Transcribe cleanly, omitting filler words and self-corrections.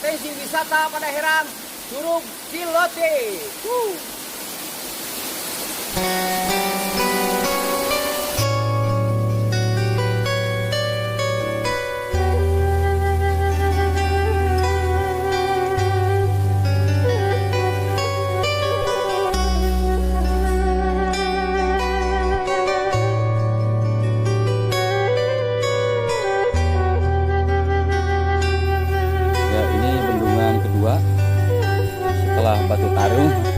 Potensi wisata Padaherang, Curug Cilote. Wuh. Ya, ini bendungan kedua setelah Batu Tarung.